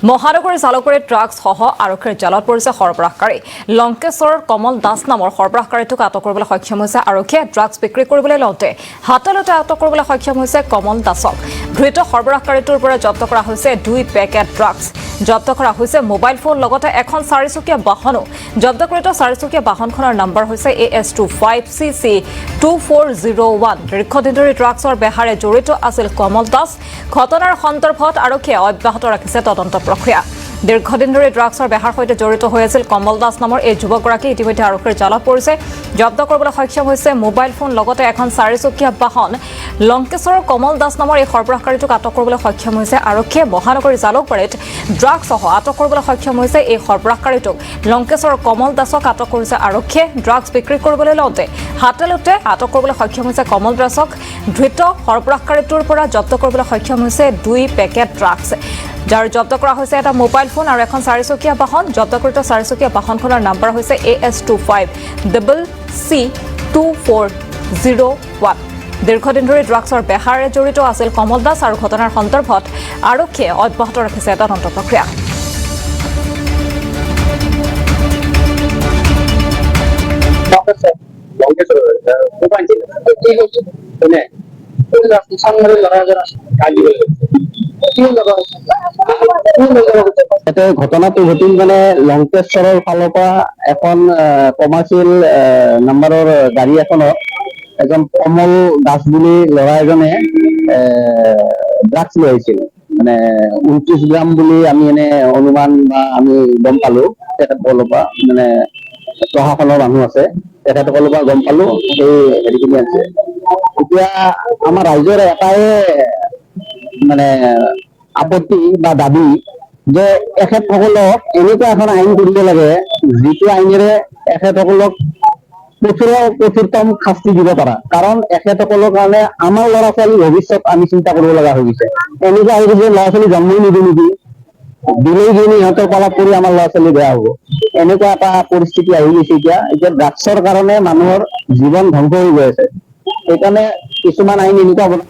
মহানগৰীৰ জালুকবাৰীত ড্ৰাগছসহ আৰক্ষীৰ জালত পৰিছে সৰবৰাহকাৰী। লংকেশ্বৰৰ কমল দাস নামৰ সৰবৰাহকাৰীটোক আটক কৰিবলৈ সক্ষম হৈছে আৰক্ষীয়ে। ড্ৰাগছ বিক্ৰী কৰিবলৈ লওঁতে হাতে-লোটে আটক কৰিবলৈ সক্ষম হৈছে কমল দাসক। ধৃত সৰবৰাহকাৰীটোৰ পৰা জব্দ কৰা হৈছে 2 পেকেট ড্ৰাগছ। জব্দ কৰা হৈছে মোবাইল ফোন, লগতে এখন চাৰিচকীয়া বাহনো। জব্দকৃত চাৰিচকীয়া বাহনখনৰ নম্বৰ হৈছে AS 25 CC 2401। দীৰ্ঘদিন ধৰি ড্ৰাগছৰ বেহাৰে জড়িত আছিল কমল দাস। ঘটনাৰ সন্দৰ্ভত আৰক্ষীয়ে অব্যাহত ৰাখিছে তদন্ত প্ৰক্ৰিয়া। দীৰ্ঘদিন ধৰি ড্ৰাগছৰ বেহাৰ সৈতে জড়িত হৈ আছিল কমল দাস নামৰ এই যুৱকগৰাকী। ইতিমধ্যে আৰক্ষীৰ জালত পৰিছে। জব্দ কৰিবলৈ সক্ষম হৈছে মোবাইল ফোন, লগতে এখন চাৰিচকীয়া বাহন। লংকেশ্বৰৰ কমল দাস নামৰ এই সৰবৰাহকাৰীটোক আটক কৰিবলৈ সক্ষম হৈছে আৰক্ষীয়ে। মহানগৰীৰ জালুকবাৰীত ড্ৰাগছসহ আটক কৰিবলৈ সক্ষম হৈছে এই সৰবৰাহকাৰীটোক। লংকেশ্বৰৰ কমল দাসক আটক কৰিছে আৰক্ষীয়ে। ড্ৰাগছ বিক্ৰী কৰিবলৈ লওঁতে হাতে-লোটে আটক কৰিবলৈ সক্ষম হৈছে কমল দাসক। ধৃত সৰবৰাহকাৰীটোৰ পৰা জব্দ কৰিবলৈ সক্ষম হৈছে 2 পেকেট ড্ৰাগছ, যাৰ জব্দ কৰা হৈছে এটা মোবাইল ফোন আৰু এখন চাৰিচকীয়া বাহন। জব্দকৃত চাৰিচকীয়া বাহনখনৰ নাম্বাৰ হৈছে AS 25 CC 2401। দীৰ্ঘদিন ধৰি ড্ৰাগছৰ বেহাৰে জড়িত আছিল কমল দাস আৰু ঘটনাৰ সন্দৰ্ভত আৰক্ষীয়ে অব্যাহত ৰাখিছে তদন্ত প্ৰক্ৰিয়া। লংকেশ্বৰ ক'ৰ পৰা আনিছিলে? কোনে? কালি। ইয়াতে ঘটনাটো ঘটিল, মানে লংকেশ্বৰৰ ফালৰ পৰা এখন কমাৰ্চিয়েল নাম্বাৰৰ গাড়ী এখনত এজন কমল দাস বুলি ল'ৰা এজনে ড্ৰাগছ লৈ আহিছিল। মানে 29 গ্ৰাম বুলি আমি এনে অনুমান বা আমি গম পালো তেখেতসকলৰ পৰা, মানে প্ৰশাসনৰ মানুহ আছে, তেখেতসকলৰ পৰা গম পালো সেই হেৰিখিনি আছে। এতিয়া আমাৰ ৰাইজৰ এটাই মানে আপত্তি বা দাবী যে এখেতসকলক এনেকুৱা এখন আইন কৰিব লাগে, যিটো আইনেৰে এখেতসকলক কঠোৰতম শাস্তি দিব পাৰা। কাৰণ এখেতসকলৰ কাৰণে আমাৰ ল'ৰা ছোৱালীৰ ভৱিষ্যত আমি চিন্তা কৰিব লগা হৈ গৈছে। এনেকুৱা হৈ গৈছে, ল'ৰা ছোৱালী জন্মই নিদিওঁ নেকি, দিলেই কিনি ইহঁতৰ পালাত পৰি আমাৰ ল'ৰা ছোৱালী বেয়া হ'ব, এনেকুৱা এটা পৰিস্থিতি আহি গৈছে এতিয়া। এতিয়া ড্ৰাগছৰ কাৰণে মানুহৰ জীৱন ধ্বংস হৈ গৈ আছে। সেইকাৰণে কিছুমান আইন এনেকুৱা বনাব